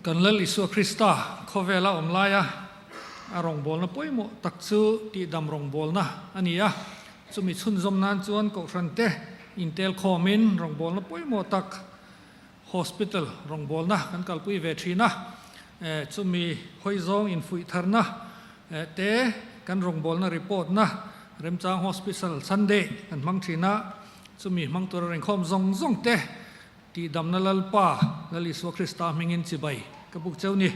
Kan Lal Isua Krista khawvela awm laia a rawngbawlna pawimawh tak chu tihdam rawngbawlna a ni a. Chumi chhunzawm nan chuan Kohhran te intel khawmin rawngbawlna pawimawh tak Hospital rawngbawlna kan kalpui ve thin a. Chumi hawi zawng infuih tharna te kan rawngbawlna report na remchang Hospital Sunday kan hmang thin a. Chumi hmang tura rinkhawm zawng zawng te Tihdamna Lalpa, Lal Isua Krista hmingin chibai ka buk cheu ni.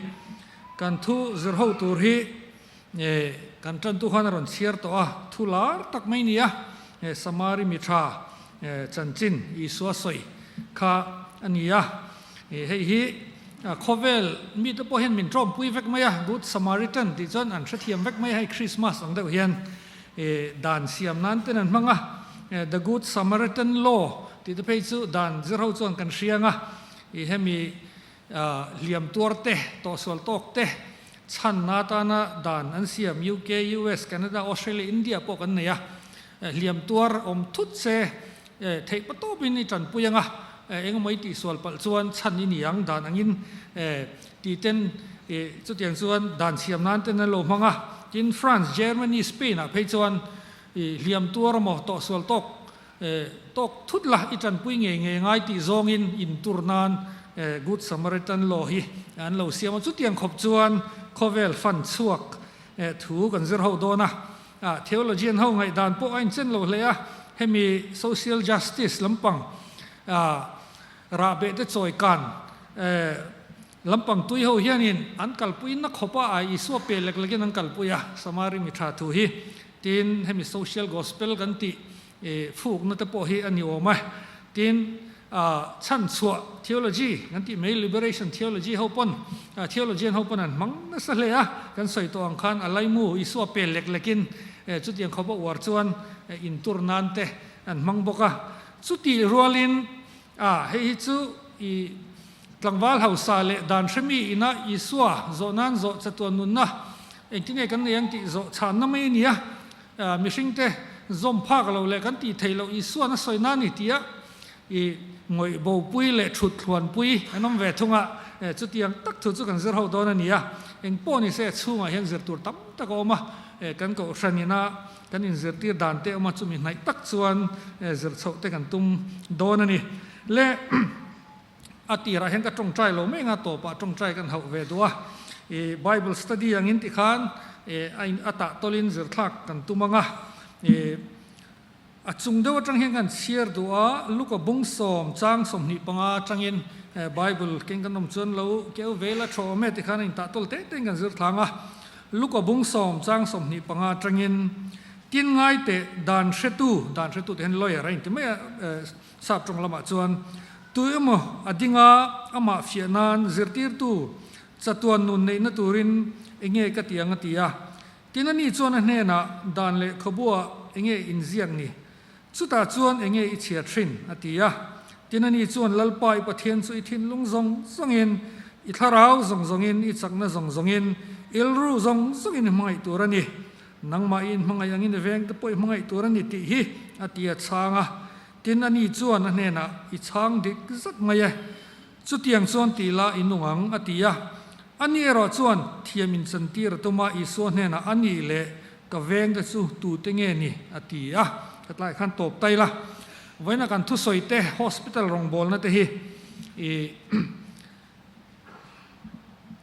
Kan thu zir ho tur hi kan tantu khan a rawn chhiar tawh a, thu lar tak mai nia, Samari mi tha chanchin Isua sawi kha a ni a. Hei hi khawvel mite pawh hian min tawmpui vek mai a, Good Samaritan tih chuan an hrethiam vek mai a, hei Christmas ang deuh hian dan siam nan ten an hmang a, The Good Samaritan Law tih te phei chu dan zir ho chuan kan hriang a, i hemi hliam tuar te, tawhsual tawk te chhanna atana dan an siam UK, US, Canada, Australia, India pawh kan nei a, hliam tuar awm thut se theih patawpin i tanpui ang a, engemaw i tihsual palh chuan chhan i ni ang dan angin tih ten chutiang chuan dan siam nan ten an lo hmang a. Tin, France, Germany, Spain ah phei chuan hliam tuar emaw tawhsual tawk tawk thut la i tanpui ngei ngei ngai tih zawngin intur nan Good Samaritan Law hi an lo siam a. Chutiang khawp chuan khawvel fan chhuak thu kan zir ho dawn a. Theologian ho ngaihdan pawh a inchen lo hle a, hemi social justice lampang rahbeh te chawikan lampang tui ho hianin an kalpui na khawp a, Isua pe lek lekin an kalpui a, Samari mi tha thu hi tin hemi social gospel kan tih fukna te pawh hi a ni awm a, tin chhanchhuah theology kan tih mai liberation theology ho pawn theologian ho pawn an hmang nasa hle a, kan sawi tawh ang khan a laimu Isua pe lek lekin chutiang khawpa uar chuan intur nan te an hmang bawk a, chutih rualin hei hi chu i tlangval hausa leh dan hremi ina Isua zawh nan zawh chatuan nunna engtinge kan nei ang tih zawh chhanna mai a ni a. Mihringte zawm phak lo leh kan tih theih loh Isuan a sawi na ni tia i ngawih bopui leh thut thluanpui an awm ve thung a, chutiang tak thu chu kan zir ho dawn a ni a. Eng pawh ni se a chhungah hian zir tur tam tak a awm a, kan kohhran ina kan inzirtir dan te a awm a, chumi hnaih tak chuan zir chhoh te kan tum dawn a ni. Le a tirah hian ka tawngtai lo mai anga tawpah tawngtai kan hauh ve duh a, i Bible study angin tikhan a in a tah tawlin zirthlak kan tum anga, i a chung deuh atang hian kan chhiar duh a, Luka bung sawm chang 25 atangin Bible keng kan awm chuan lo keu vel a thaw awm e tikhan a in tah tawl te tein kan zir thlang a, Luka bung sawm chang 25 atangin tin ngai teh dan hretu, dan hretu tih hian lawyer a inti mai a, Sap tawng lamah chuan tu emaw a ding a, amah fiah nan zirtirtu chatuan nun neihna turin enge ka ti ang a ti a. Tin ani chuan a hnenah dan leh khawbuah enge inziak ni? Chutah chuan enge i chhiar thin? a ti a. Tin ani chuan Lalpa i Pathian chu i thinlung zawng zawngin, i thlarau zawng zawngin, i chakna zawng zawngin, ilru zawng zawngin i hmangaih tur a ni. Nangmah i inhmangaih angin i veng te pawh i hmangaih tur a ni tih hi a ti a chhang a. Tin, ani chuan a hnenah, I chhang dik zat mai e. Chutiang chuan ti la i nung ang, a ti a. Ani erawh chuan thiam inchantir a tum a, Isua hnenah, A nih leh ka veng te chu tute nge ni? a ti a. Hetlaiah khan tawp ta ila. Vawiina kan thusawi te, hospital rawngbawlna te hi i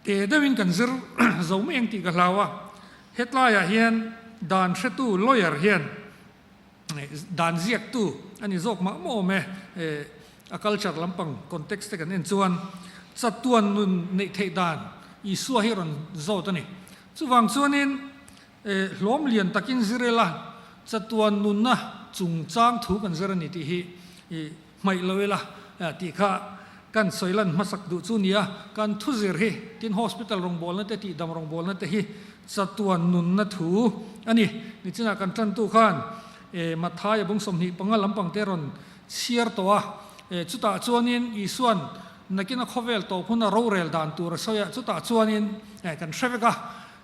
Te deuhin kan zir zo mai ang tih ka hlau a, hetlaiah hian dan hretu lawyer hian dan ziaktu a ni zawk mah mah awm e, a culture lampang context te kan en chuan chatuan nun neih theih dan Isua hi a rawn zawt a ni. Chuvang chuanin hlawm lian takin zir ila chatuan nunna chungchang thu kan zir a ni tih hi Hmaih lo ila tih kha kan sawi lan hmasak duh chu nia, kan thu zir hi tin hospital rawngbawlna te tihdam rawngbawlna te hi chatuan nunna thu a ni. Nichinah kan tantu khan Matthai a bung 25 lampang te rawn chhiar tawh a, chutah chuanin Isuan nakina khawvel tawp huna rorel dan tur a sawi a, chutah chuanin kan hre vek a,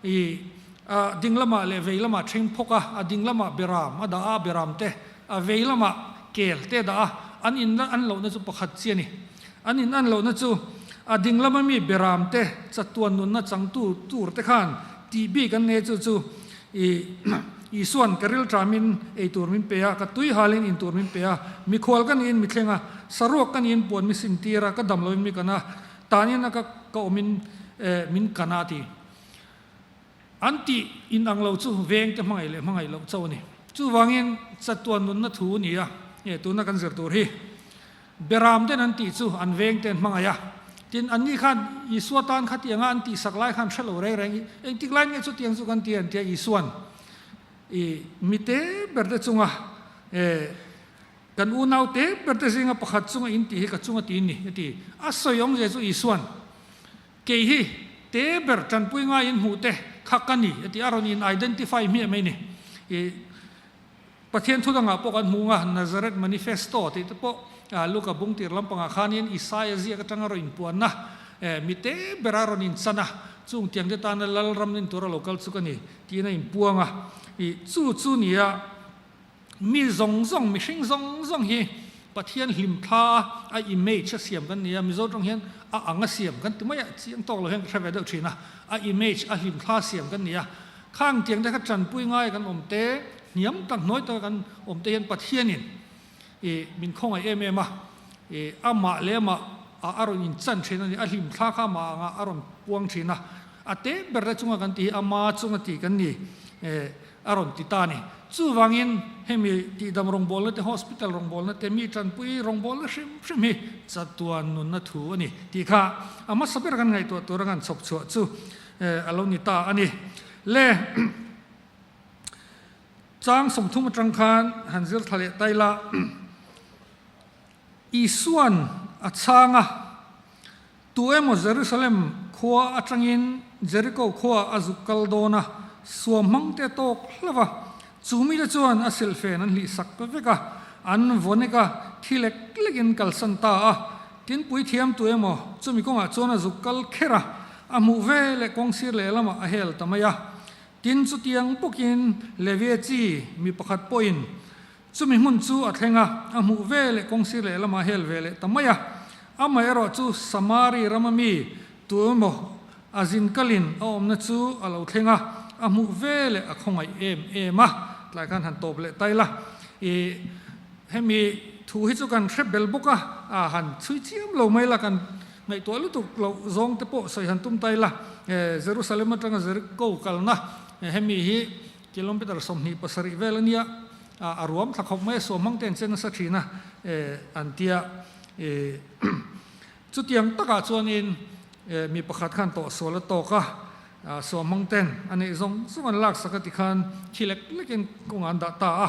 i a ding lamah leh vei lamah thleng phawk a, a ding lamah beram a dah a, beram te a vei lamah kel te a dah a, an in an lohna chu pakhat chi a ni. An in an lohna chu A ding lama mi beram te chatuan nunna changtu tur te khan tih bik an nei chu chu i Isuan ka rilṭamin ei tur min pe a, ka tui halin in tur min pe a, mikhual ka niin mi thleng a, saruak ka niin puan mi sintir a, ka dam loin mi kan a, tanin a ka ka awmin min kan a a ti. An tih in ang lo chu veng te hmangaih leh hmangaih loh chauh a ni. Chuvangin chatuan nunna thu a ni a, nge tuna kan zir tur hi Beram ten an tih chu an veng ten hmangaih a. Tin, anni khan Isua tan khatianga an tihsak lai khan hre lo reng reng i, engtik lai nge chutiang chu kan ti an tia Isuan i mi te ber te chunga e kan unau te ber te zinga pakhat chunga in tih hi ka chunga ti ni a ti. A sawi awmzia chu Isuan Kei hi te ber tanpui ngaiin hmuh te kha ka ni a ti a, rawn in identify hmiah mai ni. I Pathian thu dangah pawh kan hmu ang a, Nazareth Manifesto tih te pawh Luka bung tir lampangah khanin Isaia ziak atanga rawn inpuanna mi te bera rawn inchan a, chung tiang te tana Lalram nin tura lo kal chu ka ni tiin a inpuang a. I chu chu nia Mi zawng zawng, mihring zawng zawng hi Pathian hlimthla a image a siam kan ni a, Mizo tawng hian a ang a siam kan ti mai a, chiang tawk lo hian ka hre ve deuh thin a, a image a hlimthla siam kan ni a, khang tiang te kha tanpui ngai kan awm te, hniam tak hnuai taka kan awm te hian Pathianin i min khawngaih em em a, i amah leh amah a a rawn inchan thin a ni, a hlimthla kha amah angah a rawn puang thin a, a te ber te chunga kan tih hi ama chunga tih kan ni. A rawn ti ta a ni. Chuvangin hemi tihdam rawngbawlna te, hospital rawngbawlna te, mi tanpui rawngbawlna hrim hrim hi chatuan nunna thu a ni tih kha a hmasa ber kan ngaihtuah tur a kan chhawp chhuah chu a lo ni ta a ni. Le chang 30 atang khan han zir thla leh ta ila, Isuan a chhang a, Tu emaw Jerusalem khua atangin Jeriko khua a zuk kal dawn a, suam hmang te tawk hlauh a, chu mite chuan a silhfen an hlih sak vek a, an vawnek a, thi lek lekin kalsan ta a. Tin puithiam tu emaw chumi kawngah chuan a zuk kal kher a, a hmuh ve leh kawngsir lehlamah a hel ta mai a. Tin chutiang bawkin Levia chi mi pakhat pawhin Chumi hmun chu a thleng a, a hmuh ve leh kawngsir lehlamah a hel ve leh ta mai a. Amaherawh chu Samari rama mi tu emaw a zin kalin a awmna chu a lo thleng a, a hmuh ve leh a khawngaih em em a. Tlai khan han tawp leh ta ila. I hemi thu hi chu kan hre bel bawk a, a han chhui chiam lo mai la, kan ngaihtuah lutuk loh zawng te pawh sawi han tum ta ila. Jerusalem atanga Jericho kalna hemi hi Kilometer 27 vel a nia, a ruam thla khawp mai a, suam hmang te an che nasa thin a an tia. Chutiang takah chuanin mi pakhat khan tawhsual a tawk a, suam hmang ten a neih zawng zawng an laksak a tikhan thi lek lekin kawngah an dah ta a.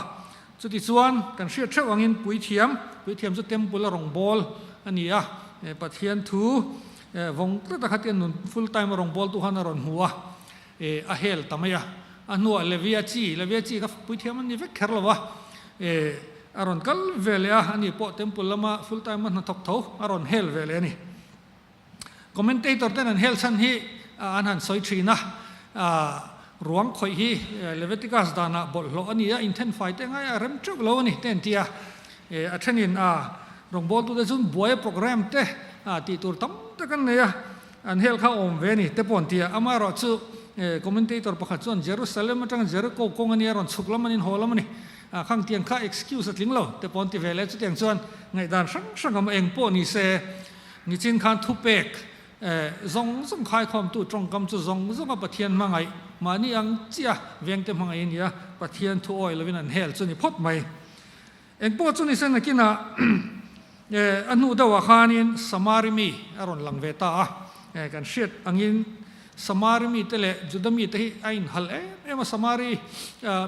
Chutichuan kan hriat theuh angin puithiam, puithiam chu temple a rawngbâwl a ni a, Pathian thu vawng tlata khatia nun full time a rawngbâwltu khan a rawn hmu a. E, a hel ta mai a. A hnuah Levia chi, Levia chi kha puithiam an ni vek kher lo a. E, a rawn kal ve leh a, ani pawh temple lama full time a hnathawk tho a rawn hel ve leh a ni. Commentator ten an hel chhan hi an han sawi thin a, ruang khawih hi Leviticus danah bawlhhlawh a ni a, inthenfai te ngai a rem teuh lo a ni te an ti a. E, a thenin a rawngbawltute chuan buai program te tih tur tam tak an nei a. An hel kha awm ve a ni te pawh an ti a, amaherawh chu commentator pakhat chuan Jerusalem atanga Jericho kawng a nia rawn chhuk lam a niin haw lam a ni, khang tiang kha excuse a tling lo te pawh an ti ve leh chutiang chuan ngaihdan hrang hrang awm eng pawh ni se nichin khan thupek zawng zawng khaikhawmtu tawngkam chu zawng zawng a Pathian hmangaih mahni ang chiah vengte hmangaih a ni a, Pathian thu awi lovin an hel chu ni phawt mai. Engpawh chu ni se nakinah a hnu deuhah khanin Samari mi a rawn lang ve ta a, kan hriat angin Samari mite leh Juda mite hi a inhal em em a, Samari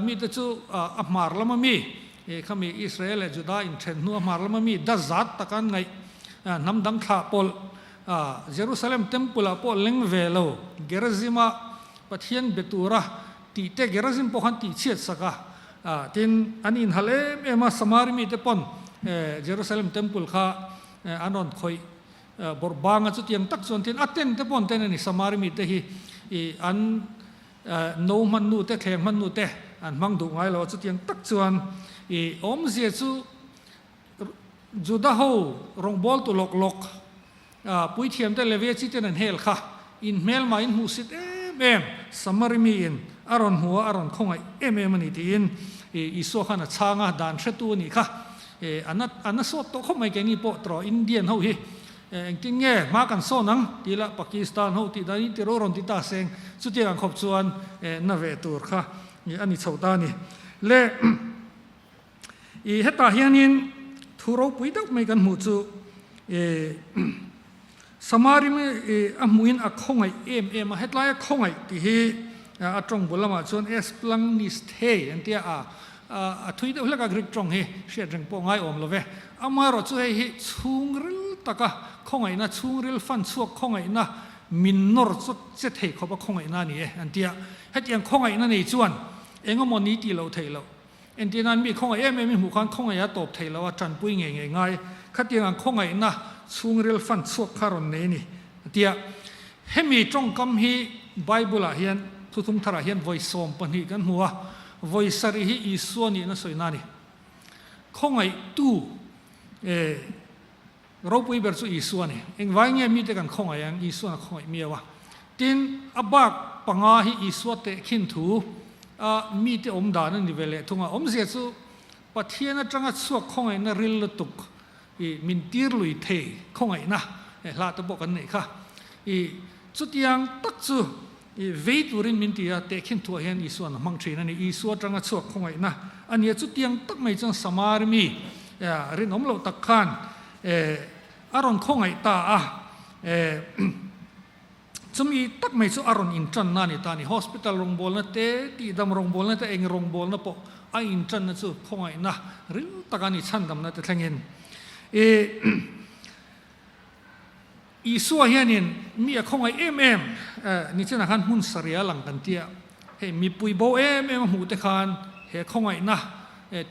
mite chu a hmar lama mi, khami Israel leh Juda inthen hnu a hmar lama mi dazat taka an ngaih hnam dang thlah pawlh Jerusalem Temple ah pawh leng ve lo Gerizim-a Pathian be tura tih te Gerizim pawh khan tihchhiat sak a. Tin, an inhal em em a, Samari mite pawn Jerusalem Temple kha an rawn khawih bawrh bang a, chutiang tak chuan tin a ten te pawn ten a ni, Samari mite hi an no hman nu te, thleng hman nu te an hmang duh ngai lo a, chutiang tak chuan i awmzia chu Juda ho rawngbawltu lawk lawk. Puithiamte Levia chiten an hel kha in hmelma in hmuhsit em em, Samari miin a rawn hmu a, a rawn khawngaih em em a ni tiin Isua khan a chhang a, dan hretu a nih kha. A na sawt tawh khawp mai keini pawh tawh Indian ho hi engtin nge hma kan sawn ang tih lah Pakistan ho tih dan in ti ro rawn ti ta seng chutiang ang khawp chuan na ve tur kha a ni chho ta a ni. Le I hetah hianin thu ropui deuh mai kan hmuh chu i Samari a hmuhin a khawngaih em em a, hetlaia khawngaih tih hi a tawng bul lamah chuan esplangnisthei an tia a, a thui deuh hlek a Greek tawng hi hriat reng pawh ngai awm lo ve. Amaherawh chu hei hi chhungril taka khawngaihna, chhungril fan chhuak khawngaihna min nawr chawt che thei khawp a khawngaihna a ni e an tia. Hetiang khawngaihna nei chuan engemaw ni tih loh theih loh. Entir nan mi khawngaih em em i hmuh khan khawngaih a tawp thei lo a, tanpui ngei ngei ngai. Khatiang ang khawngaihna chhungril fan chhuak kha rawn nei a ni a ti a. Hemi tawngkam hi Bible ah hian thuthum tharah hian vawi 12 kan hmu a, vawi sarih hi Isua nihna sawina a ni. Khawngaihtu eh Ropui ber chu Isua a ni. Engvai nge mite kan khawngaih ang? Isua'n a khawngaih miau a. Tin, a bak panga hi Isua tehkhin thu a mite awm dan a ni ve leh thung a. Awmzia chu Pathian atanga chhuak khawngaihna ril lutuk i min tir lui thei khawngaihna hla te pawh kan neih kha. I chutiang tak chu i vei turin min ti a, tehkhin thuah hian Isua'n a hmang thin a ni. Isua atanga chhuak khawngaihna a nia. Chutiang tak mai chuan Samari mi rinawm loh tak khan a rawn khawngaih ta a. Chumi tak mai chu a rawn intanna a ni ta a ni. Hospital rawngbawlna te, tihdam rawngbawlna te, eng rawngbawlna pawh a intanna chu khawngaihna ril tak a ni chhandamna te thlengin. Isua hianin mi a khawngaih em em nichinah khan hmun saria lang kan tia, hei mipui bo em em a hmuh te khan he khawngaihna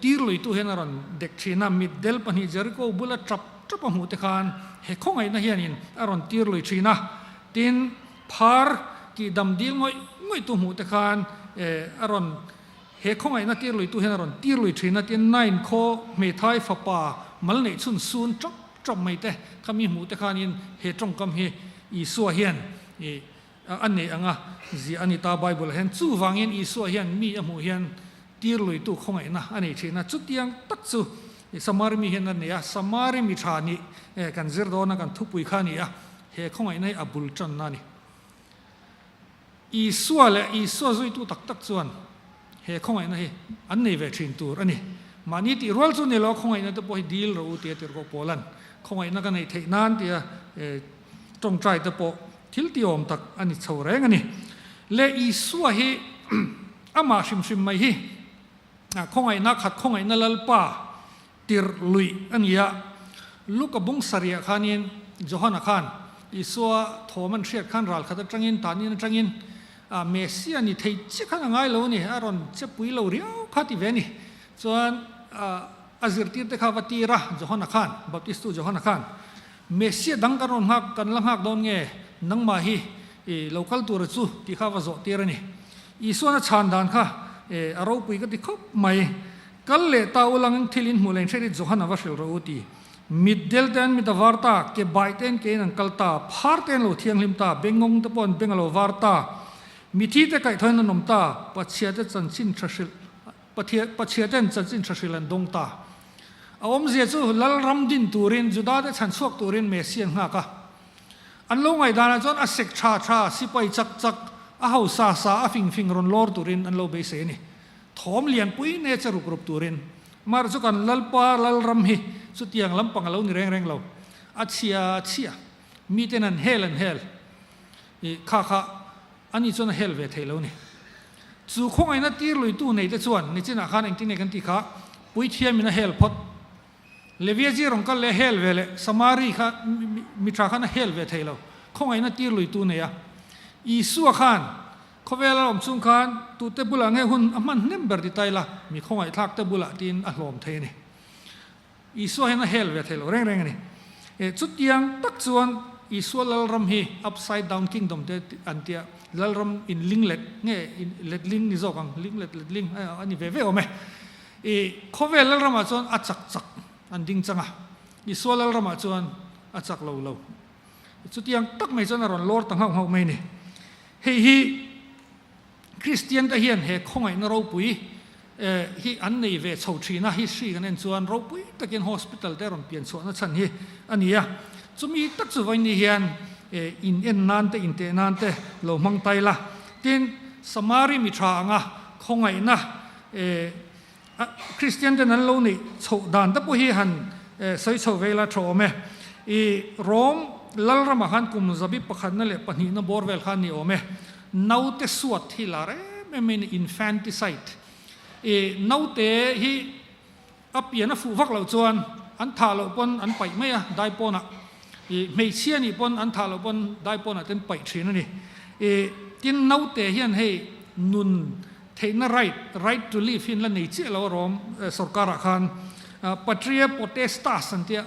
tir luitu hian a rawn dek thin a, mitdel pahnih Jeriko bula tap tap a hmuh te khan he khawngaihna hianin a rawn tir lui thin a, tin phar tih dam dil ngawih ngawih tu hmuh te khan a rawn he khawngaihna tir luitu hian a rawn tir lui thin a, tin Nain khaw hmeithai fapa mal neih chhun sun tap Tawng mai te kha mi hmuh te khanin he tawngkam hi Isua hian i a nei anga ziah a ni ta Bible ah hian. Chuvangin Isua hian mi a hmuh hian tir luitu khawngaihna a nei thin a. Chutiang tak chu Samari mi hian a nei a, Samari mi tha nih kan zir dawn a, kan thupui kha a ni a, he khawngaihna hi a bul tanna a ni. Isua leh Isua zuitu tak tak chuan he khawngaihna hi an nei ve thin tur a ni. Mahni tih rual chu ni lo, khawngaihna te pawh hi dil rawh u tia tirhkoh Paula'n khawngaihna ka neih theih nan tia tawngtai te pawh thil tiawm tak a ni chho reng a ni. Le Isua hi amah hrim hrim mai hi khawngaihna khat khawngaihna Lalpa Tirh luih a ni a, Luka bung sarih ah khanin Johana khan Isua thawm an hriat khan ral khat atangin tanin atangin Messia ni thei chiah khan a ngai lo a ni, a rawn che pui lo riau kha ti ve a ni. Chuan a zirtir te kha va tir a, Johana khan, Baptistu Johana khan, Messia dang kan rawn nghak, kan la nghak dawn nge, nangmah hi i lo kal tura chu tih kha va zawh tir a ni. Isuan a chhan dan kha a ropui ka ti khawp mai. Kal leh ta u lang thil in hmuh leh in hriat hi Johan a va hrilh rawh u ti. Mit del te an mit a var ta, ke baih te an ke in an kal ta, phar te an lo thianghlim ta, bengngawng te pawh an beng a lo var ta, mithi te kaihthawin an awm ta, pachhia te chanchin tha hrilh pachhia ten chanchin tha hrilh an dawng ta. A awmzia chu Lalram din turin Juda te chhan chhuak turin Messi an nghak a. An lo ngaihdanah chuan a sek tha tha, sipai chak chak, a hausa sa a fing fing rawn lawr turin an lo beisei a ni. Thawm lianpui ne che rup rup turin mar chu kan Lalpa Lalram hi chutiang lampang a lo ni reng reng lo. A chhia chhia, miten an hel an hel i kha kha ani chuan a hel ve thei lo ni. Chu khawngaihna tir luitu neite chuan nichinah khan engtin nge kan tih kha Puithiamin a hel phawt. Levia chi rawn kal leh hel ve leh Samari kha mi tha khan a hel ve thei lo. Khawngaihna tir luitu nei a. Isua khan Khawvel a awm chung khan tute bulah nge hun a hman hnem ber ti ta ila, mi khawngaihthlak te bulah tiin a hlawm thei a ni. Isua hian a hel ve thei lo reng reng a ni. E, chutiang tak chuan Isua Lalram hi upside down kingdom te an tia, Lalram in ling let nge in let ling ni zawk ang, ling let let ling a ni ve ve awm e. E, khawvel Lalramah chuan a chak chak an ding chang a, Isua Lalramah chuan a chak lo lo. Chutiang tak mai chuan a rawn lawr ta nghauh nghauh mai a ni. Hei hi Kristian te hian he khawngaihna ropui hi an nei ve chho thin a, history kan en chuan ropui takin hospital te rawn pian chhuahna chhan hi a ni a. Chumi tak chu vawiin hian in en nan te inteh nan te lo hmang tai la. Tin, Samari mi tha anga khawngaihna Kristian ten an lo neih chhoh dan te pawh hi han sawi chho ve ila tha awm e. I Rom Lalramah khan kum zabi pakhatna leh pahnihna bawr vel khan ni awm e. Naute suat hi lar em em in infanticide. I naute hi a pian a fuh vak loh chuan an thah loh pawn an paih mai a daipawnah. I hmeichhia nih pawn an thah loh pawn daipawnah ten paih thin a ni. I tin naute hian hei nun Theihna right, right to live hi an la nei chiah lo a rawm sorkarah khan. Patria potestas an tia,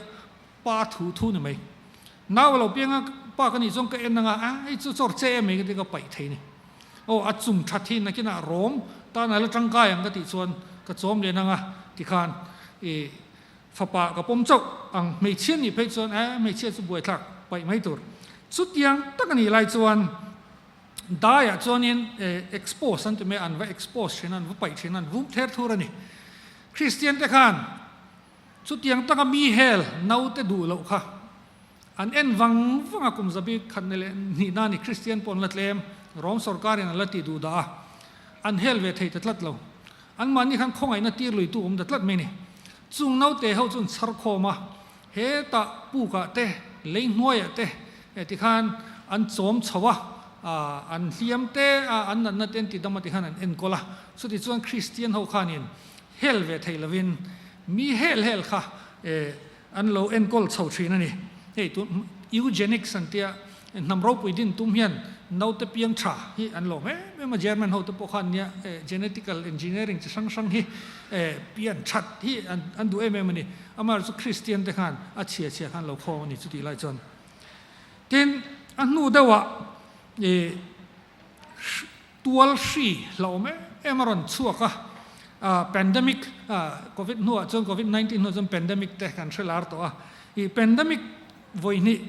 pa thu thu ni mai. Nau a lo piang a, pa ka nih chuan ka en anga, a hei chu chawr che em mai ka ti ka paih thei ni. Aw a chung that hi nakinah rawm tan a la tangkai ang ka tih chuan ka chawm lian anga tikhan i fapa ka pawm chauh ang. Hmeichhia nih phei chuan a hmeichhia chu buaithlak paih mai tur. Chutiang tak a nih lai chuan Daiah chuanin expose an ti mai a, an va expose thin a, an va paih thin a, an vum ther thur a ni. Kristian te khan chutiang taka mi hel naute duh loh kha an en vang vang a, kum zabi khat ni leh hnihna a ni, Kristian pawh an la tlem, Rom sorkarin an la tih duh dah a, an hel ve thei ta tlat lo. Anmahni khan khawngaihna tir luitu awm ta tlat mai a ni. Chung naute ho chu an chhar khawm a, Hetah pukah te, lei hnuaiah te tikhan an chawm chho a, an hliam te a, an natna te an ti dam a tikhan an enkawl a. Chutichuan Kristian ho khanin hel ve thei lovin mi hel hel kha an lo enkawl chho thin a ni. Hei tun eugenics an tia Hnam ropui din tum hian naute piang tha hi an lawm em em a, German hote pawh khan nia genetical engineering chi hrang hrang hi pian that hi an duh em em a ni. Amaherawhchu chu Christian te khan a chhia chhia khan lo khawm a ni chutih lai chuan. Tin, a hnu deuhah tual hri hlauhawm em em a rawn chhuak a, pandemic, covid hnuah chuan covid 19 hnuah chuan pandemic te kan hre lar tawh a, ih pandemic vawi hnih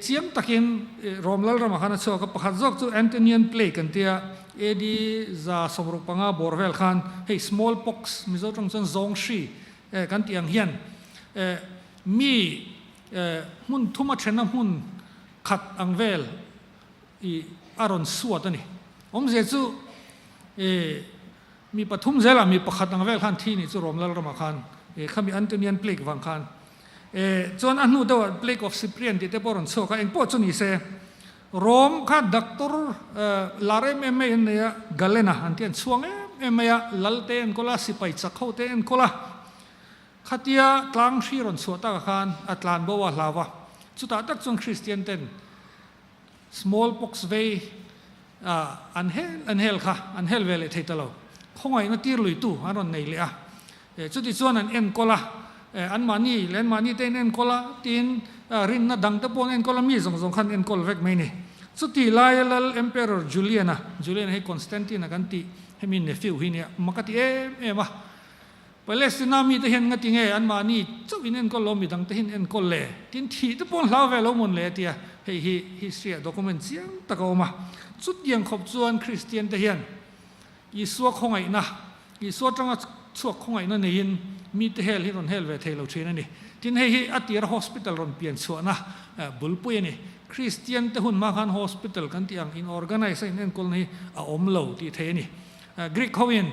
chiang takin Rom Lalramah khan a chhuak a, pakhat zawk chu Antonian Plague an tia, AD 165 bawr vel khan hei small pox Mizo tawng chuan zawng hri kan tih ang hian mi hmun thuma thena hmun khat ang vel i a rawn suat a ni. Awmzia chu i mi pathum zelah mi pakhat ang vel khan thi nih chu Rom Lalramah khan i khami Antonian Plague vang khan e chuan a hnu deuhah Plague of Cyprian tih te pawh a rawn chhuak a, engpawh chu ni se Rom kha doctor lar em em mai an nei a, Galena an tih an chhuang em em mai a, lal te enkawl a, sipai chak ho te enkawl a, khatia tlang hri rawn chhuah takah khan a tlan bo a hlau a, chutah tak chuan Kristian ten Small pox vei an hel an hel kha an hel ve leh thei ta lo. Khawngaihna tir luitu an rawn nei leh a. Chuti chuan an enkawl a, anmahni leh anmahni te in enkawl a, tiin rinna dang te pawh an enkawl a, mi zawng zawng khan enkawl vek mai a ni. Chuti laia Lal Emperor Julian-a, Julian-a hi Constantine-a kan tih hemi nephew hi nia, mak a ti em em a. Palestina mite hian ngati nge anmahni chauh in enkawl lo midang te hian enkawl le? Tin thih te pawh an hlau ve lo mawn le a ti a, hei hi history ah document chiang tak a awm a. Chutiang khawp chuan Kristian te hian Isua khawngaihna, Isua atanga chhuak khawngaihna neiin mite hel hi rawn hel ve thei lo thin a ni. Tin hei hi a tira hospital rawn pian chhuahna bulpui a ni. Kristian te hun hma khan hospital kan tih ang in organise a in enkawlna hi a awm lo tih theih a ni. Greek hoin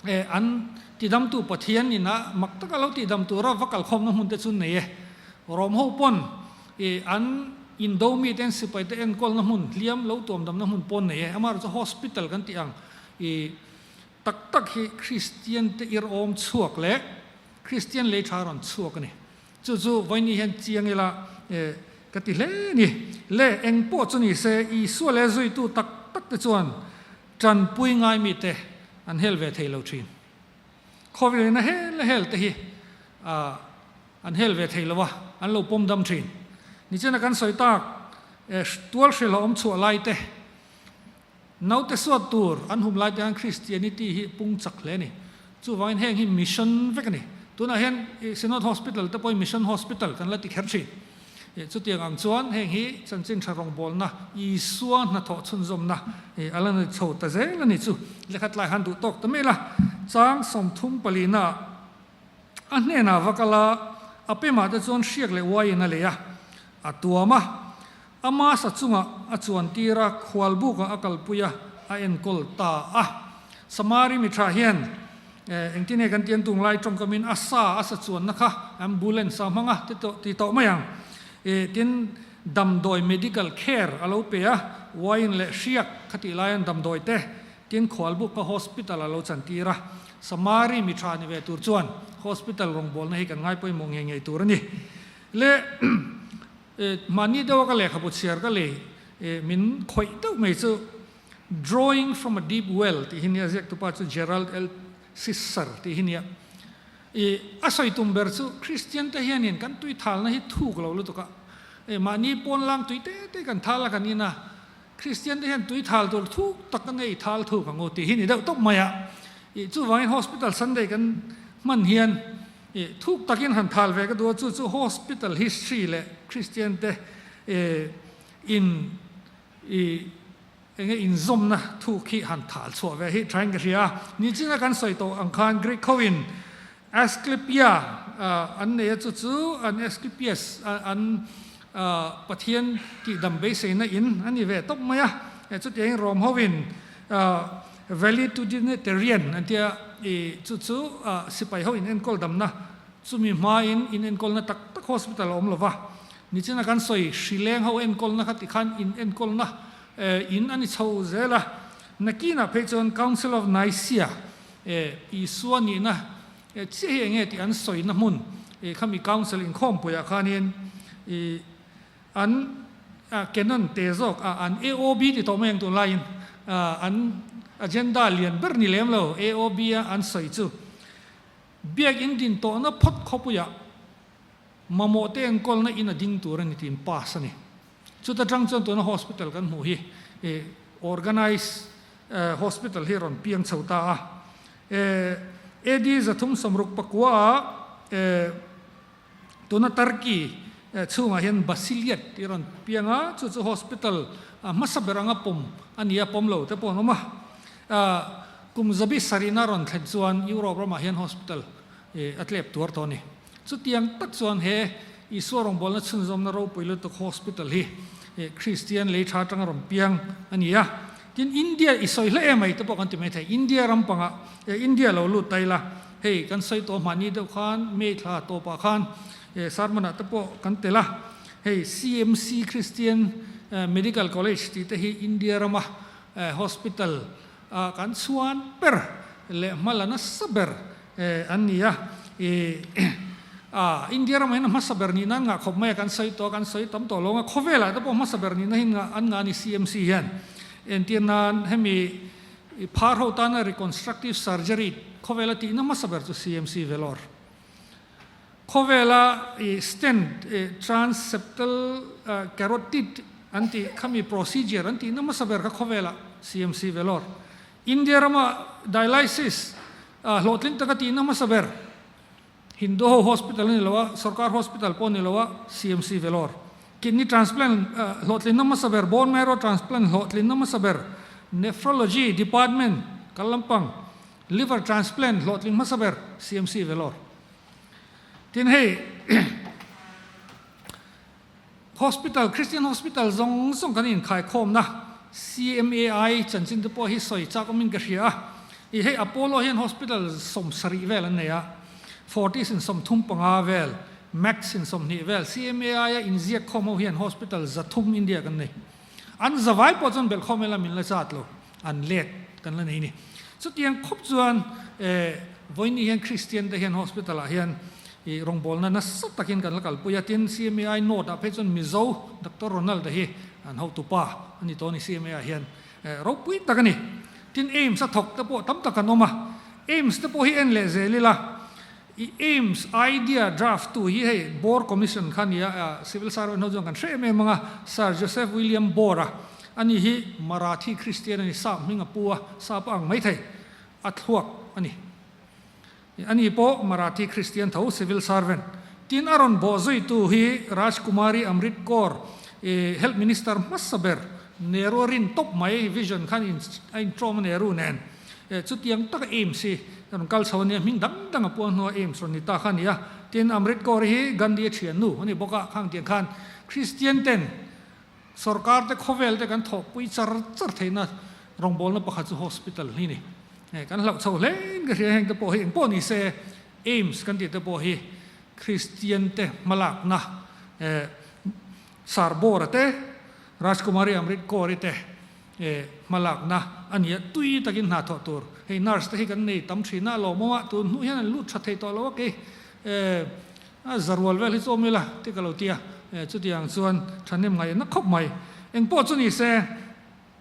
E, an tidamtu Pathian ina mak taka lo tihdam tura va kalkhawmna hmun te chu nei e. Rom ho pawn e, an indo mite an sipai te enkawlna hmun, hliam lo tuamdamna hmun pawn nei e. Amaherawhchu chu hospital kan tih ang e, tak tak hi Kristian te irawm chhuak leh Kristian lei tha rawn chhuak a ni. Chu chu vawiin hian chiang ila e, ka ti hle a ni. Le, eng pawh chu ni se, Isua leh zuitu tak tak te chuan Tanpui ngai mite an hel ve thei lo thin. Khawvelina hel a hel te hi an hel ve thei lo a, an lo pawm dam thin. Nichina kan sawi tak tual hrilh a awm chhuah lai te, naute suat tur an hum lai te hian Christianity hi pung chak hle a ni. Chuvangin heng hi mission vek a ni. Tunah hian Synod Hospital te pawhin Mission Hospital kan la ti kher thin. Chutiang ang chuan heng hi chanchin tha rawngbawlna, Isua hnathawh chhunzawmna a la ni chho ta zel a ni chu. Lehkha tlai han duh tawk ta mai la, chang 30 palina a hnenah va kal a, a pemah te chuan hriak leh uaiin a lei a, a tuam a, ama sa chungah a chuan tir a, khualbukah a kalpui a, a enkawl ta a. Samari mi tha hian Engtin nge kan tiang tunglai tawngkamin a sa a sa chuanna kha ambulance a hmang a ti tawh ti tawh mai ang. Ih tin damdawi medical care a lo pe a, wine leh hriak kha tih laiin damdawi te tin khualbuk kha hospital a lo chantir a. Samari mi tha ni ve tur chuan hospital rawngbawlna hi kan ngai pawimawh ngei ngei tur a ni. Le mahni deuha ka lehkhabu chhiar ka lei min khawih deuh mai chu Drawing from a deep well tih hi nia ziaktupa chu Gerald L. Sisser tih hi nia. I a sawi tum ber chu Kristian te hianin kan tui thalna hi thuk lo lutuk a, e mahni pawn lang tui te te kan thal a kan in a, Kristian te hian tui thal tur thuk tak a ngei thal thuk ang u tih hi ni deuh tawp mai a. I chuvangin Hospital Sunday kan hman hian i thuk takin han thal ve ka duh a, chu chu Hospital history leh Kristian te e in I enge inzawmna thu khi han thal chhuah ve hi thain ka hria a. Nichina kan sawi tawh ang khan Greek hoin Asclepia an nei a, chu chu an Asclepius an pathian tihdam beiseina in a ni ve tawp mai a. Chutiangin Rome hoin Valetudinitarian an tia, i chu chu sipai ho inenkawl damna chumi hmain inenkawlna tak tak hospital a awm lo va. Nichina kan sawi hrileng ho enkawlna kha tikhan in enkawlna in a ni chho zel a. Nakinah phei chuan Council of Nicaea Isua nihna chiah hi enge tih an sawina hmun khami Council inkhawmpuiah khanin an canon te zawk an AOB ti tawh mai ang tunlaiin an agenda lian ber ni lem lo AOB a an sawi chu Biakinn din tawhna phawt khawpuiah Mamawh te enkawlna in a ding tur a ni tiin pass a ni. Chuta tang chuan tuna hospital kan hmuh hi organize hospital hi a rawn piang chho ta a. AD 364 ah tuna Turkey chhungah hian Basiliad tih a rawn piang a, chu chu hospital hmasa ber anga pawm a ni a, pawm lo te pawh an awm a. Kum zabi sarihna a rawn thlen chuan Europe ramah hian hospital a tlep tuar tawh a ni. Chutiang tak chuan he Isua rawngbawlna chhunzawmna ropui lutuk hospital hi Kristian lei tha atanga rawn piang a ni a. Tin, India i sawi hle em mai te pawh kan ti mai thei. India ram pangah India lo lut ta ila, hei kan sawi tawh mahni deuh khan May thla tawpah khan sermon ah te pawh kan tel a. Hei CMC Christian Medical College tih te hi India rama hospital kan chhuan ber leh hma la nasa ber an ni a, i India ramah hian a hmasa ber nihna an ngah khawp mai a, kan sawi tawh a, kan sawi tam tawh lo ang a, khawvelah te pawh hmasa ber nihna hi an ngah a ni CMC hian. Entir nan hemi phar ho tana reconstructive surgery khawvela tihna hmasa ber chu CMC Vellore. Khawvela i stent transseptal carotid an tih khami procedure an tihna hmasa ber kha khawvelah CMC Vellore. India rama dialysis hlawhtling taka tihna hmasa ber Hindu ho hospital a ni lo a, sorkar hospital pawh a ni lo a, CMC Vellore. Kidney transplant hlawhtlinna hmasa ber, bone marrow transplant hlawhtlinna hmasa ber, nephrology department kal lampang, liver transplant hlawhtling hmasa ber, CMC Vellore. Tin hei Hospital, Christian Hospital zawng zawng kan inkhaikhawmna CMAI chanchin te pawh hi sawi chak awmin ka hria a. Ih hei Apollo hian hospital 70 vel an nei a, Fortis in 35 vel, Max in 20 vel, CMAI a inziak khawm ho hian hospital 300 India kan nei. An zavai pawh chuan belhkhawm ila min la chat lo, an let kan la nei ni. Chutiang khawp chuan vawiin hian Kristian te hian hospital ah hian i rawngbawlna nasa takin kan la kalpui a, tin CMAI note ah phei chuan Mizo Doctor Ronald-a hi an hotupa a ni tawh a ni CMAI ah hian ropui tak a ni. Tin AIIMS a thawk te pawh tam tak an awm a, AIIMS te pawh hi en leh zel ila, I AIIMS idea draft tu hi hei Boer Commission kha nia civil servant ho chuan kan hre em em ang a, Sir Joseph William Boer a, ani hi Marathi Christian a ni, sap hming a pu a, sap a ang maithei, a thluak a ni. Ani pawh Marathi Christian tho civil servant. Tin. Tin, a rawn bawh zuitu hi Raj Kumari Amrit Kaur, Health Minister hmasa ber, Nehru a rin tawp mai, vision khan a inṭawm a Nehru nen. Chutiang taka AIIMS hi a rawn kal chho a nia, hming dang dang a puang hnua AIIMS rawn ni ta kha a ni a. Tin, Amrit Kaur hi Gandhi a thiannu a ni bawk a, khang tiang khan Christian ten Sorkar te khawvel te kan thawhpui char char theihna rawngbawlna pakhat chu hospital hi ni. Kan hlauh chho hlein ka hria heng te pawh hi engpawh ni se AIIMS kan tih te pawh hi Christian te hmalakna Sarbora te Rajkumari Amrit Kaur-i te hmalakna a ni a, tui takin hna thawh tur. Hei nurse te hi kan nei tam thin a, a lawmawm a, tun hnuh hian an lut tha thei tawh lo a kei a zarual vel hi chu awm ila ti ka lo ti a, chutiang chuan thahnem ngaihna khawp mai. Engpawh chu ni se,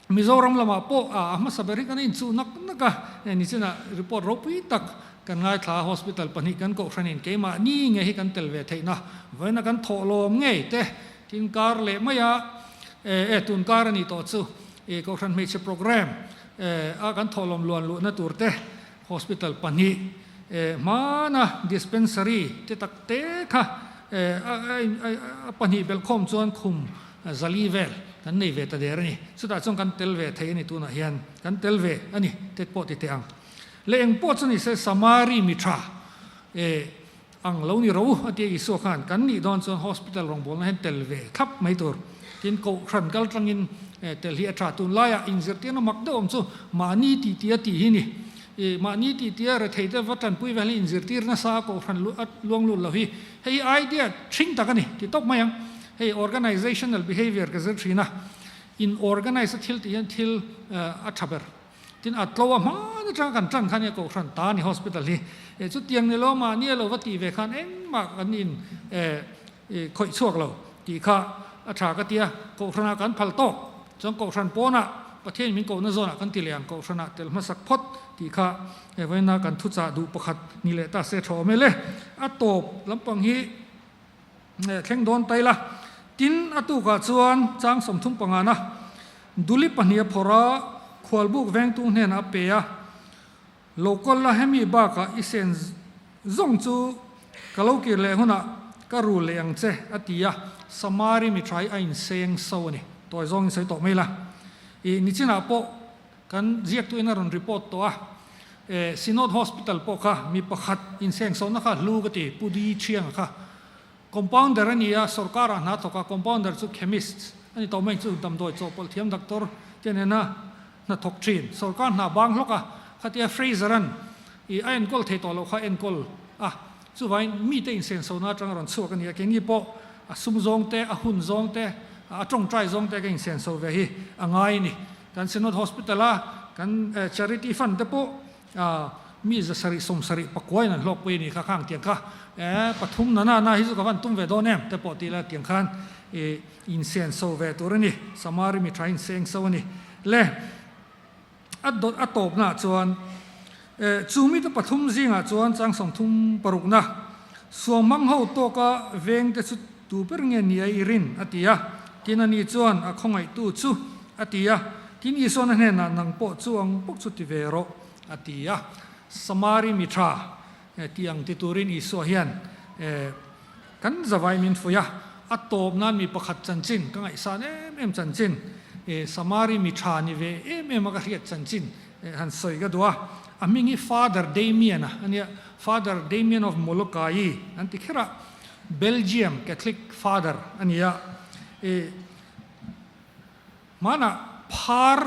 Mizoram lamah pawh a hmasa ber hi kan inchuh nak nak a, nichinah report ropui tak kan ngaithla a, hospital pahnih kan kohhranin keimahni nge hi kan tel ve theihna vawiina kan thawhlawm ngei te tin kar leh mai a, e tun kar a nih tawh chu i kohhran hmeichhe program a kan thawhlawm luan luhna tur te hospital pahnih hmana dispensary te tak te kha a pahnih belhkhawm chuan khum zali vel kan nei ve ta der a ni. Chutah chuan kan tel ve thei a ni tunah hian kan tel ve a ni te pawh ti teh ang. Leh eng pawh chu ni se Samari mi tha ang lo ni ro a tia Isua khan kan nih dawn chuan hospital rawngbawlna hian tel ve thlap mai tur. Tin, kohhran kal tangin tel hi a tha. Tunlaiah inzirtirna mak deuh awm chu mahni tih tia tih hi ni. I mahni tih tia rethei te va tanpui vel hi inzirtir nasa a kohhran a luang lut lo hi. Hei hi idea thing tak a ni ti tawp mai ang. Hei organizational behavior ka zir thin a, in organize a thil tih hian thil a tha ber. Tin, a tlo a hman atanga kan tan khan nia Kohhran ta a ni hospital hi. Eh chutiang ni lo mahni a lo va tih ve khan engmah kan in eh khawih chhuak lo tih kha a tha ka tia. Kohhranah kan phal tawk chuan Kohhran pawnah Pathian min kohna zawnah kan ti leh ang Kohhranah tel hmasak phawt tih kha he vawiina kan thuchah duh pakhat ni leh ta se tha awm e le. A tawp lampang hi thleng dawn ta ila. Tin, a tukah chuan chang 30 pangana Duli pahnih a phawrh a, khualbuk vengtu hnenah a pe a, Lo kawl la hemi bakah i sen zawng chu ka lo kir leh hunah ka rul leh ang che, a ti a, Samari mi tha hi a inseng so a ni. Tawi zawngin sawi tawh mai la. I nichinah pawh kan ziaktuin a rawn report tawh a, e Synod Hospital pawh kha mi pakhat inseng sona kha hlu ka ti, Pu Di Thianga kha. Compounder a ni a, sorkarah hna thawk a, compounder chu chemist a ni tawh mai chu damdawi chawhpawlh thiam doctor te nena hna thawk thin. Sorkar hna bang hlawk a, khatia Fraser-a'n i a enkawl thei tawh loh kha enkawl a, chuvangin mite insensona atanga rawn chhuak a ni a, keini pawh a sum zawng te, a hun zawng te, a tawngtai zawng te ka insenso ve hi a ngai a ni. Kan Synod Hospital-a kan charity fund te pawh Mi 700 70 pakuain an hlawkpui a nih kha khang tiang kha e pathum na na na hi chu ka van tum ve dawn em te pawh ti ila tiang khan i insen so ve tur a ni Samari mi tha inseng so a ni le a dawt a tawpna ah chuan e chu mite pathum zingah chuan chang 36 na suamhmang ho tawka veng te chu Tu ber nge ni a i rin? a ti a. Tin, ani chuan a khawngaihtu chu a ti a. Tin, Isuan a hnenah, Nang pawh chu ang bawk chu ti ve rawh, a ti a. Samari mi tha ti ang ti turin Isua hian kan zavai min fuih a. A tawp nan mi pakhat chanchin, ka ngaihsan em em chanchin, Samari mi tha ni ve em em a ka hriat chanchin han sawi ka duh a. A hming hi Father Damien-a a nia, Father Damien of Molokai an ti kher a. Belgium Catholic Father a ni a, i hmanah phar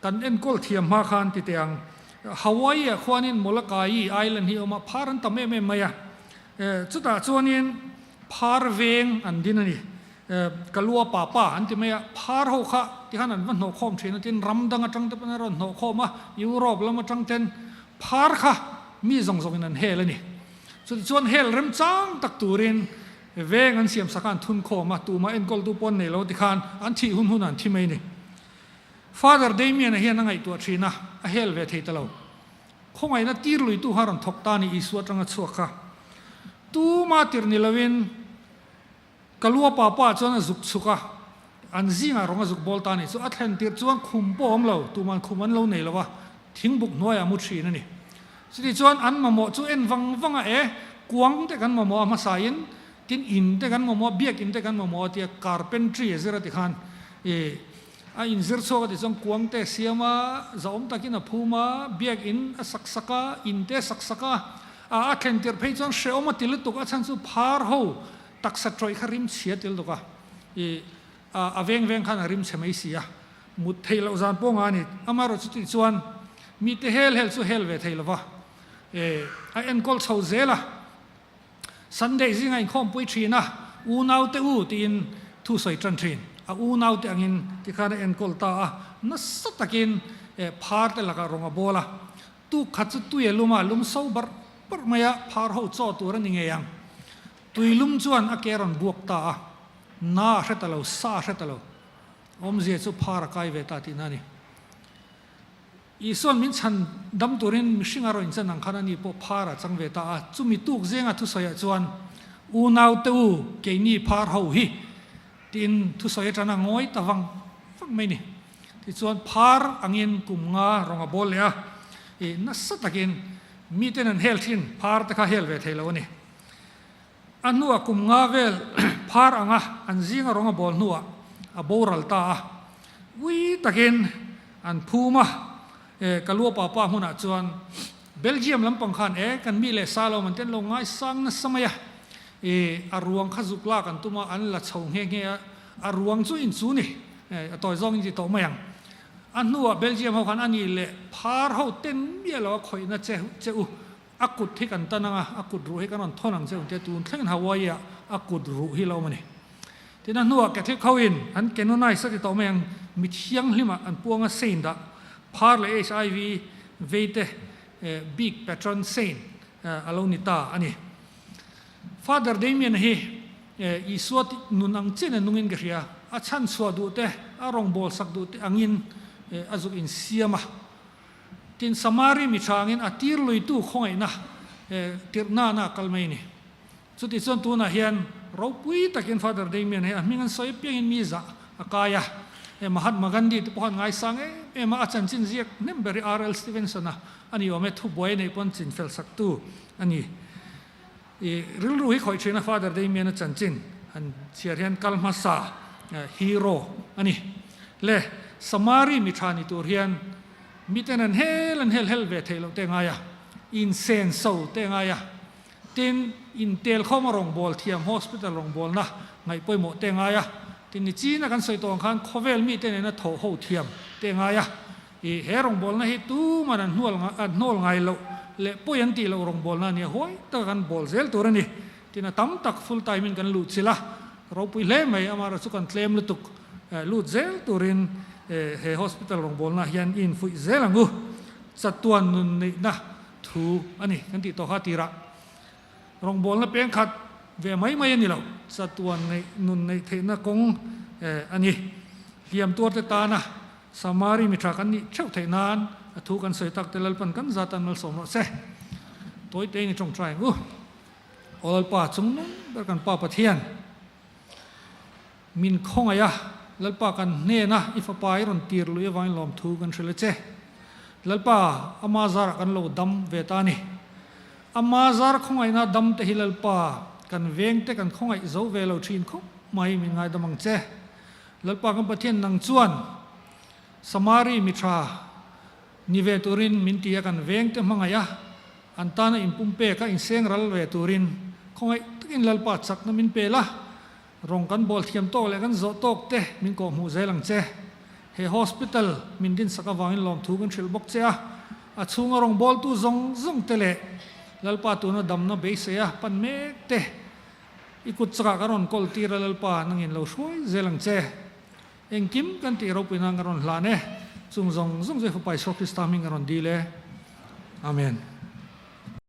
kan enkawl thiam hma khan ti teh ang. Hawaii ah khuanin Molokai Island hi a awm a, phar an tam em em mai a. Chutah chuanin phar veng an din a ni. Kalua Papa an ti mai a, phar ho kha tikhan an va hnawhkhawm thin a, tin ram dang atang te pawn a rawn hnawhkhawm a, Europe lam atang ten phar kha mi zawng zawngin an hel a ni. Chutichuan hel remchang tak turin veng an siam sak a, an thun khawm a, tumah enkawltu pawh an nei lo tikhan an thih hun hunah an thi mai a ni. Father Damien-a hian a ngaihtuah thin a, a hel ve thei ta lo. Khawngaihna tir luitu kha a rawn thawk ta a ni, Isua atanga chhuak kha. Tuma tir ni loin Ka lu a pa pa chuan a zuk chhuk a, an zingah rawng a zuk bawl ta a nih chu. A thlen tirh chuan khum pawh a awm lo, tuman khum an lo nei lo a, thingbuk hnuaiah a mu thin a ni. Chutih chuan an mamawh chu en vang vang a, e, kuang te kan mamawh a hmasain Tin, in te kan mamawh a, biak in te kan mamawh a tia carpentry a zir a ti khan ih a inzir chhuak a ti chuan kuang te a siam a, zahawm takin a phum a, biak in a sak sak a, in te a sak sak a, a a thlen tirh phei chuan hrehawm a ti lutuk a chhan chu phar ho taksa tawih kha rim chhia ti lutuk a, ih a veng veng khan a rim chhe mai si a, mut theih loh zan pawh nga a ni. Amaherawh chutih chuan mite hel hel chu hel ve thei lova, ih a enkawl chho zel a. Sunday zinga inkhawmpui thin a, unaute u tiin thu sawi tan thin. A unaute angin tikhan a enkawl ta a, nasa takin phar te lakah rawng a bawl a. Tuk khat chu tui a lum a, lum so barh barh mai a, phar ho chaw tur a ni ngei ang. Tui lum chuan a ke rawn buak ta a, na a hre ta lo, sa a hre ta lo. Awmzia chu phar a kai ve ta tihna a ni. Isua'n min chhan dam turin mihring a rawn chan ang khan ani pawh phar a chang ve ta a, chumi tuk zenga thusawiah chuan, Unaute u, keini phar ho hi, tiin thusawi atana ngawi ta vang vang mai ni. Tichuan phar angin kum nga rawng a bawl leh a, ih nasa takin miten an hel thin, phar te kha hel ve thei lo a ni. A hnuah kum nga vel phar anga an zinga rawng a bawl hnuah a boral ta a, ui takin an phum a, e Kaluapa pa hmunah chuan Belgium lampang khan e kan mi leh sa lo man te an lo ngaisang nasa mai a, e a ruang kha zuk lak an tum a, an la chho nghe nghe a, a ruang chu in chu ni, e a tawi zawng in ti tawh mai ang. A hnuah Belgium ho khan a nih leh phar ho ten miah lo a khawihna che che u A kut hi kan tan ang a, a kut ruh hi kan rawn thawn ang che eng tia tun thlengin Hawaii ah a kut ruh hi lo awm a ni. Tin a hnuah Catholic ho in an canonize a ti tawh mai ang, mi thianghlim ah an puang a saint ah phar leh HIV vei te bik patron saint a lo ni ta a ni. Father Damien hi Isua nun ang chian a nungin ka hria, a chhanchhuah duh te, a rawngbâwl sak duh te angin a zuk insiam a. Tin, Samari mi ṭhangin a tir luitu khawngaihna tirh nana a kal mai a ni. Chuti chuan tunah hian ropui takin Father Damien hi a hming an sawi apiangin mi zah a kai a. Mahatma Gandhi te pawh khan ngaisang em em a, a chanchin ziak hnem ber hi RL Stevenson-a a ni awm e, thubuai a neih pawn chinfel saktu a ni. I rilru hi khawih ṭhin a Father Damien-a chanchin han chhiar hian kal hmasa hero a ni. Le Samari mi ṭha ni tur hian miten an hel an hel hel ve theih loh te ngai a, insen so te ngai a, tin intel khawma rawngbâwl thiam hospital rawngbâwlna ngaih pawimawh te ngai a, tin nichina kan sawi tawh ang khan khawvel mite nena thawh ho thiam te ngai a. I he rawngbawlna hi tuman an hnual an hnawl ngai loh leh pawi an tih loh rawngbawlna a nia, huai taka kan bawl zel tur a ni. Tin a tam tak full time in kan luh chilh a, ropui hle mai, amaherawh chu kan tlem lutuk lut zel turin he hospital rawngbawlna hian i infuih zel ang u. Chatuan nun neihna thu a ni kan tih tawh kha tirah rawngbawlna peng khat ve mai mai a ni lo, chatuan neih nun neih theihna kawng a ni. Hliam tuarte tana Samari mi tha kan nih theuh theih nan a thu kan sawi tak te Lalpan kan zat an malsawm rawh se. Tawi te in i tawngtai ang u. Aw Lalpa chung nung ber kan Pa Pathian min khawngaih a, Lalpa kan hnen a i fapa i rawn tir lui avangin lawmthu kan hrilh a che. Lalpa ama zarah kan lo dam ve ta a ni. Ama zar khawngaihna dam te hi Lalpa kan veng te kan khawngaih zo ve lo thin khawp mai min ngaidam ang che. Lalpa kan Pathian nang chuan Samari mi tha ni ve turin min ti a, kan vengte hmangaih a, an tana inpumpek a, inseng ral ve turin khawngaih takin Lalpa chakna min pe la, rawng kan bawl thiam tawk leh kan zawh tawk te min kawhhmuh zel ang che. He hospital min dinsak avangin lawmthu kan hrilh bawk che a, a chhunga rawng bawltu zawng zawng te leh Lalpa tuna damna beisei a pan mek te I kut chakah ka rawn kawl tir a Lalpa, nangin lo hruai zel ang che. Engkim kan tih ropui nan ka rawn hlan e. Chung zawng zawng chu i Fapa Isua Krista hming ka rawn dil e. Amen.